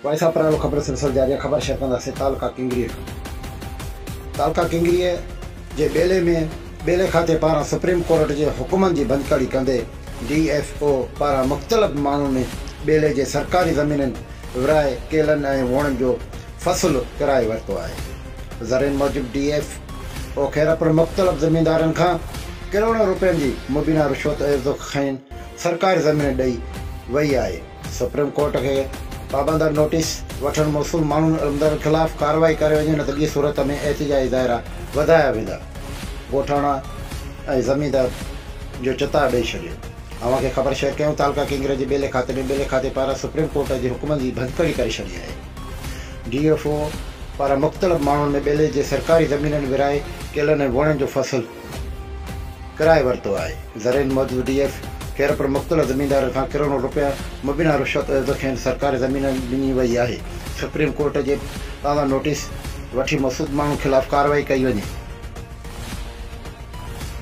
Voice of پرالو خبر سلسلو جاري آهي خبر شيئر ڪنداسين تعلقه ڪنگريء کان تعلقه ڪنگريء جي ٻيلي ۾ ٻيلي کاتي پاران سپريم ڪورٽ جي حڪمن جي ڀڃڪڙي ڪندي ڊي ايف او پاران مختلف ماڻهن ۾ ٻيلي جي سرڪاري زمينن ورهائي ڪيلن ۽ ووڻن جو فصل ڪرائي ورتو آهي. ذريعن موجب ڊي ايف او خيرپور مختلف زميندارن کان ڪروڙين روپين جي مبينا رشوت عيوض کين سرڪاري زمين ڏئي وئي آهي. سپريم ڪورٽ کي پابندر نوٽيس وٺڻ موصول ماڻهن عملدارن خلاف ڪارروائي ڪري وڃي نه ته ٻي صورت ۾ احتجاجي دائرا وڌايا ويندا. ڳوٺاڻا ۽ زميندار جو چتاء ڏئي ڇڏيو. اوهان کي خبر شيئر ڪيون تعلقه ڪنگري جي ٻيلي کاتي ۾ ٻيلي کاتي پاران سپريم ڪورٽ جي حڪمن جي ڀڃڪڙي ڪري ڇڏي آهي. ڊي ايف او پاران مختلف ماڻهن ۾ ٻيلي جي سرڪاري زمينن ورهائي ڪيلن ۽ ووڻن جو فصل ڪرائي ورتو آهي. ذريعن موجب ڊي ايف خيرپور مختلف زميندارن کان ڪروڙين روپيا مبينا رشوت عيوض کين سرڪاري زمين ڏني وئي آهي. سپريم ڪورٽ جي تازا نوٽيس وٺي مسعود ماڻهن خلاف ڪارروائي ڪئي وڃي.